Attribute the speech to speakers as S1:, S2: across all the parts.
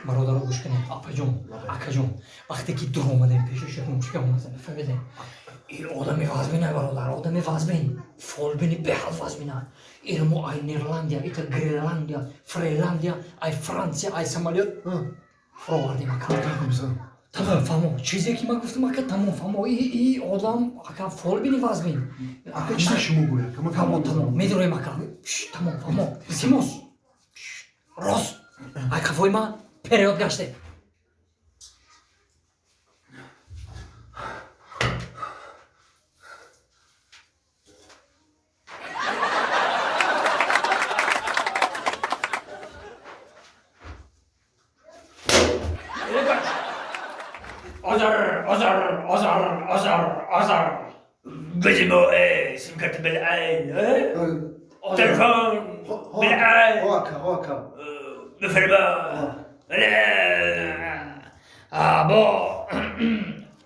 S1: Бародаро, гӯш кунед, апаҷон, акаҷон, вақте ки дур омадем, пеши шекунчика омадем, фаҳмидем, ин одами вазбина, бародар, одами вазбин, фолбини беҳад вазбина. Ира мо ай Нерландия, ита Гренландия, Фреландия, ай Франсия, ай самолёт фуровардем, ака. Тамом, фаҳмо, чизе ки ман гуфтам, ака, тамом, фаҳмо, и одам, ака, фолбини вазбин.
S2: Ака, чизе шумо гӯяд, ака, ман
S1: Фаҳмо, тамом, медуроем, ака. Тамом, фаҳмо, илтимос, рост ай қафои ман период гаштем.
S3: Озар, озар, озар, озар, озар. بزمو ايه سيم كارت بالعين ايه تلفون بالعين.
S2: Ака, ака.
S3: بفرما
S1: Бо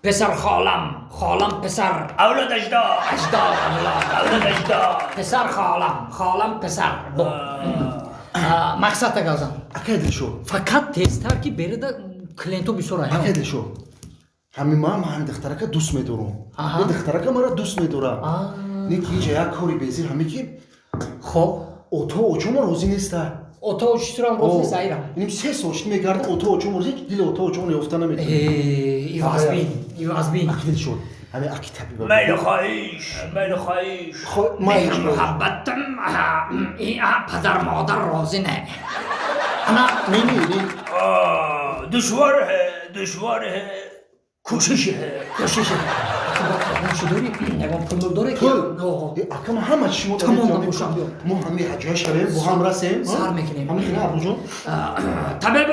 S1: писар холам, холам писар.
S3: اولاد اجداد.
S1: Аҷдод, авлод.
S3: اولاد اجداد.
S1: Писар холам, холам писар. Бо мақсад тагалзам.
S2: Акай Дилшод.
S1: Фақат тезтар, ки берида клиентҳо бисёр.
S2: Акай Дилшод, ҳамин ман ҳамин духтарака дӯст медорам. Ин духтарака мара дӯст медорад. Не ки инҷа як кори безир ҳаме ки
S1: Хоб.
S2: ото очомо розӣ неста.
S1: Ото очитурам розӣ нест айрам?
S2: Иним 3 сол шуд мегардам, ото очомо розӣ, дили ото очомо ёфта наметавонам.
S1: Ивазбин, ивазбин.
S2: Аки Дилшод, ҳамин аки табиба.
S3: میل خواهیش، میل خواهیش.
S1: Меҳр муҳаббатам, падар модар розӣ не, ана.
S2: Не, не, не.
S3: آه، دشوار ہے، دشوار ہے، کوشش ہے.
S1: Кӯшиш чӣ дорӣ, ягон пул дорӣ ки?
S2: Пул? Ака, ман ҳама чӣ шумо.
S1: Тамом, набошам, биё.
S2: Мо ҳами ҳаҷоя шавем, бо ҳам расем.
S1: Сар мекунем.
S2: Ҳами хина, Абуҷон.
S1: Табиб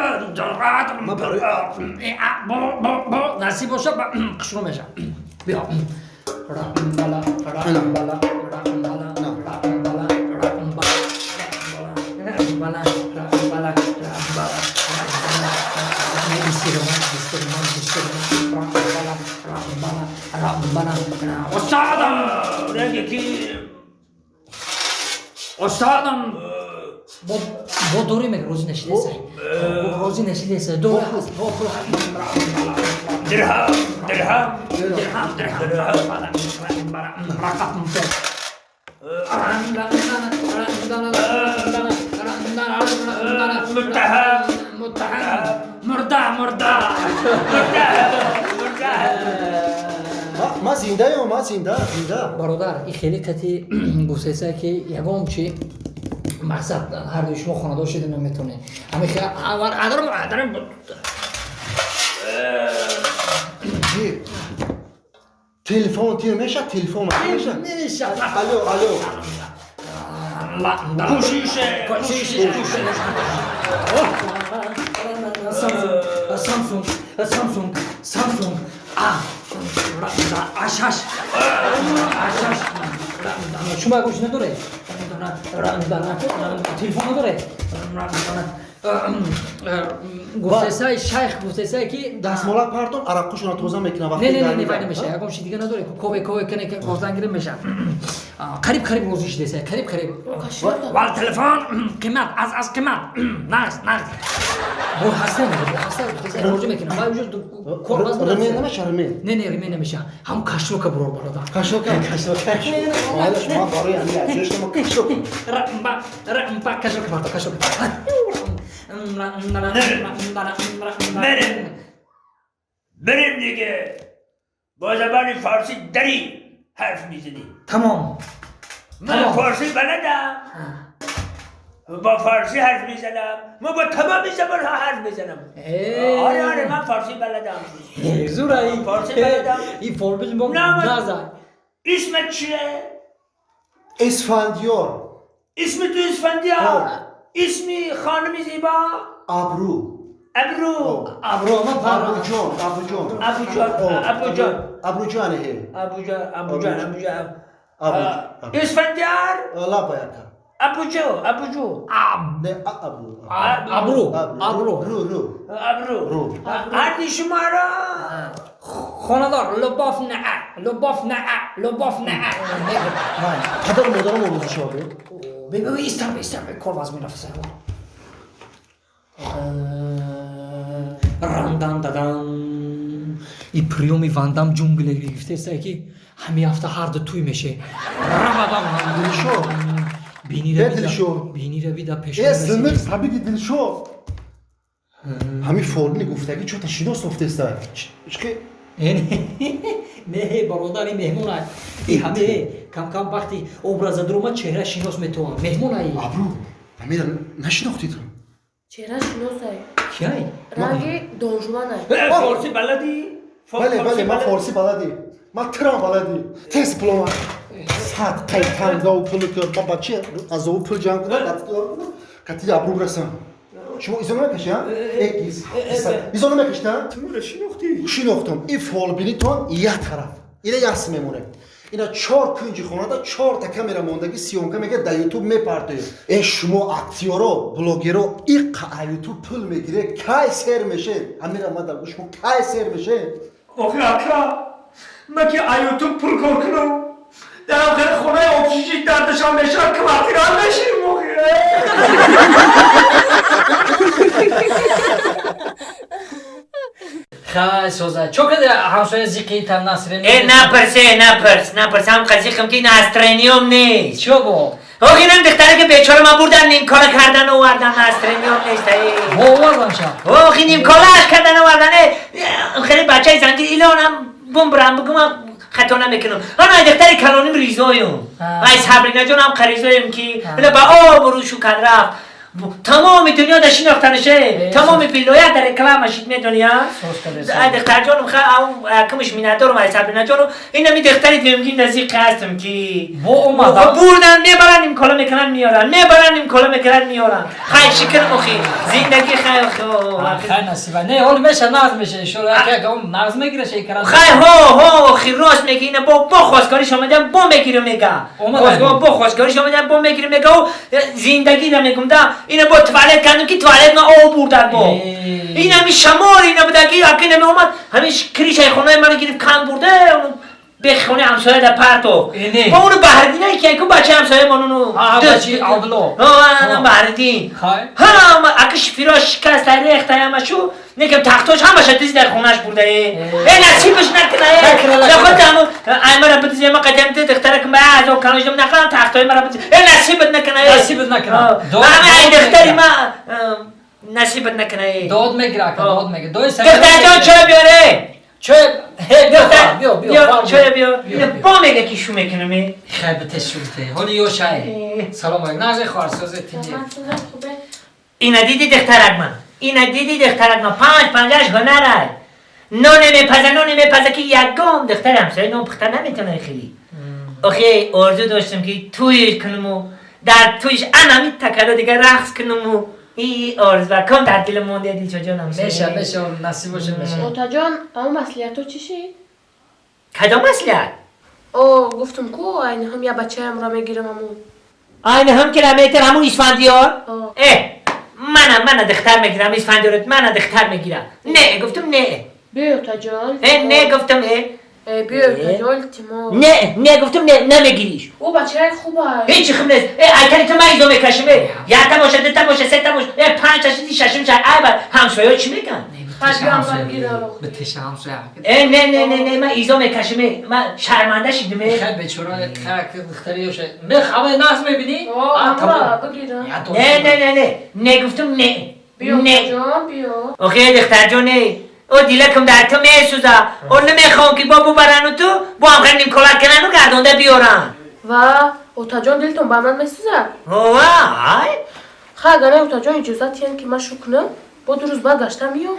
S1: насиб боша, қушру меша, биё. Рамбала, рамбала, рамбала, рамбала, рамбала, рамбала, рамбала, рамбала, бистирман, бистирман, бистирман, рамбала, рамбала, рамбала.
S3: استادم رنگ کی؟
S1: Устодам, бо дорӣ мег, розӣ нашидеса, розӣ нашидеса, дора ҳаст, бо пул.
S3: درهم، درهم.
S1: Дирҳам, дирҳам, рақам.
S3: متهم.
S1: متهم، мурда, мурда.
S3: مرده، مرده.
S2: Ман зиндаём, ман зинда, зинда.
S1: Бародар, и хеле кати гуфтеса, ки ягон чи мақсад, ҳардуи шумо хонадор шида наметавонед. Адарм, адарм.
S2: Телефон тир меша, телефон меша.
S1: Меша.
S2: Алло, алло.
S3: کوشش.
S1: Кӯшиш. Самсунг, Самсунг, Самсунг А А6, А6. Шумо ягон чи надоред? Телефон надоред? Гуфтесай шайх, гуфтесай ки
S2: Дастмолак партон, араққушона тоза мекунам.
S1: Не, не, не, вай намеша. Ягон чи дига надоред? Кове, кове кане гоздан гирем, меша. Қариб, қариб розӣ шидесай, қариб, қариб.
S3: وال تلفن قیمت از قیمت نقص نقص.
S1: Бо ҳаста, бо ҳаста, гуфтесай, роҷӣ мекунам. Вай уҷо кор ваз.
S2: Ремен намеша, ремен?
S1: Не, не, ремен намеша. Ҳам кашлока бурор, бародар.
S2: Кашлока, кашлока. Майлаш, ман барои ҳамин аҷош ма кашлок.
S1: Рамба, рамба, кашлока барто, кашлока.
S3: بریم، بریم دیگه. با زبان فارسی دری حرف میزنی.
S1: Тамом.
S3: من فارسی بلدم، با فارسی حرف میزنم. ما با تمام زبان ها حرف میزنم. آره آره، من فارسی بلدم.
S1: زورایی.
S3: فارسی بلدم.
S1: این فارسی با
S3: نه،
S1: نزد.
S3: اسمت چیه؟
S2: اسفندیار.
S3: اسم تو اسفندیار؟
S2: آه.
S3: اسمی خانم زیبا؟
S2: ابرو.
S3: ابرو.
S1: ابرو ما پر.
S2: ابروجان، ابروجان.
S3: ابوجان، ابوجان.
S2: ابروجان هی.
S3: ابوجان، ابوجان، ابوجان.
S2: ابو
S3: اسفندیار.
S2: لابا یکا.
S3: ابوجو، ابوجو.
S2: نه، ابرو.
S1: ابرو، ابرو.
S2: رو، رو.
S3: ابرو.
S2: رو.
S3: هر شما را
S1: خانه‌دار لباف نه، لباف نه، لباف نه.
S2: падару модарам орӯзӣ шавад.
S1: ببین، ایستم، ایستم، کار وز میرفت. Дан дадан. И приёми Вандам ҷунгле гирифтеста, ки ҳами ҳафта ҳарду туй меше. Равадам.
S2: Дилшод.
S1: Бинира.
S2: Э, Дилшод.
S1: Бинира бида пеш.
S2: Э, синық сабиги Дилшод, ҳами фолбини гуфтагӣ чота шинос офтеста чки.
S1: Не, бародар, и меҳмон ай. И ҳаме кам-кам вақти образа дуромад, чеҳра шинос метавон. Меҳмон ай.
S2: Абру, ҳамира нашинохтӣ ту?
S4: Чеҳра шиносай.
S1: Киай?
S4: Ранги донжуванай.
S3: Форсӣ баладӣ?
S2: Бале, ман форсӣ баладӣ, ман тирам баладӣ. Тез пулома сад қайтангау пул ма бачи азову пул ҷамъ кунам, кати абру расам. Шумо изо намекаши? Экис изо намекашида?
S3: Тумура шинохтӣ?
S2: Шинохтам. И фолбинитон як тараф, ина яс мемонем. Ина чор кунҷи хонада чорта камера мондагӣ, съёмка мега, дар Ютуб мепартоед. Э, шумо актёро, блогеро иққа а Ютуб пул мегире, кай сер мешед? Ҳамира ма дар шумо кай сер мешед?
S3: Охи ака, ман ки а Ютуб пул кор кунам, дар охири хонаи общежит дар Душанбе шаҳр квартира меширим охи.
S1: Хай, соза. Чо каде ҳамсоя зиқи там насрени?
S3: Э, напарс, э, напарс, напарс, ҳам қазиқам ки настроение м нест.
S1: Чо бо?
S3: Охи, инам духтаре ки бечора ман бурдан, нимкора кардан овардан, настроение м нест. Э.
S1: Бо овардан ша.
S3: Охи, нимкорааш кардан овардан. Э, хеле бачаи занги илонам бумбрам бугумам, хато намекунам. Ана духтари калоним ризоюм. Ай Сабрина ҷонам қаризоюм, ки ба обрӯшу кард рафт. Тамоми дунё да шинохтанаше, тамоми вилоят дар реклама шид, медони? Ай духтарҷонум, кумш миннатдорум, ай Сабрина ҷонум. Инами духтари дуюмги наздик ҳастам, ки
S1: бо омада
S3: бурдан, мебаранд, нимкола мекунанд, меоранд, мебаранд, нимкола мекунанд, меоранд. Хай, шикр, охи, зиндагӣ, хай, охи.
S1: Хай, насиба. Не, ҳол меша, нағз меша. Ишора якам нағз мегира шекара.
S3: Хай, ҳо ҳо, охи, рост меги. Ина бо хостгориш омадам, бо мегиру мега, бо хостгориш омадам, бо мегиру мега. Зиндагӣ да мегум да. Ина бо туалет кардем, ки туалет ма об бурдад. Бо ин ҳами шамол ина будаги, аки нами омад, ҳамин крышаи хонаи маро гирифт, кан бурда, бехонаи ҳамсоя да партов. Бо уну Баҳриддин, ки ку бачаи ҳамсоямон, уну Баҳриддин ҳама аки шифиро шикаст, рехта ҳамашу, некам тахтош ҳамаша дизи дар хонаш бурда. Э, насибаш накуна. Наход аймара бидизи, ма қадам духтарак ма азоб канождам, нахоҳам тахтои мара бидизи. Э, насибат накуна.
S1: Насибат накуна.
S3: Ҳама ай духтари ма насибат накуна.
S1: Дод мегира, ака, дод мегира.
S3: Духтарҷон, чой биёре.
S1: Чой, биё, биё, биё.
S3: Чой биё. Бо мега ки шу мекунам.
S1: Хай, бите, шурте. Ҳоли ё шай. Салом алейкум. Нағзи, хоҳарсози, тинҷи?
S3: Ина диди, духтарак ман, ина диди, духтарак ман, панҷ панҷаш ҳунарай. Ноне мепаза, ноне мепаза, ки ягон духтари ҳамсоя нон пухта наметавонад хеле. Охи, орзу доштам, ки туйш кунаму дар туйш анами такало дига рақс кунаму. И орзу ком дар дилам монда, дилчо ҷонам.
S1: Меша, меша, насиб боша, меша.
S4: Отаҷон, аммо маслиҳатҳо чӣ шид?
S3: Кадом маслиҳат?
S4: О, гуфтум ку, айни ҳам я бачаямро мегирам аму.
S3: Айни ҳам километр ҳамун Исфандиёр? Э, мана, мана духтар мегирам, Исфандиёр, мана духтар мегирам. Не, гуфтум, не.
S4: Биё, отаҷон.
S3: Э, не, гуфтум, э.
S4: Э, биё, отаҷон, илтимос.
S3: Не, не, гуфтум, не, намегириш.
S4: Ӯ бачаи хубай.
S3: Ҳеҷи хуб нест. Э, айтани ту ман изо мекашим, э. Якта боша, дута боша, сета боша, э, панҷ, шаши, шашум, ша, ай, ба ҳамсояҳо чӣ мегӯянд?
S1: Битеша ҳамсоя.
S3: Э, не, не, не, не, ман изо мекашим, э, ман шарманда шидим, э.
S1: Хай, бечора, хай, духтари ёша. Мех, ама нағз мебинӣ?
S3: Не, не, не, не, не, гуфтум, не.
S4: Биё, отаҷон, биё.
S3: Охи, духтарҷон, э. О, дилакам дар ту месӯза. О, намехоҳам, ки бо бубарану ту бо ҳам нимкола канану гардонда биёран.
S4: Ва, отаҷон, дилтон ба ман месӯзад?
S3: Ова, ай.
S4: Хай, агар не, отаҷон, иҷозат диҳем, ки ман шу кунам, бо 2 рӯз баъд гашта меём.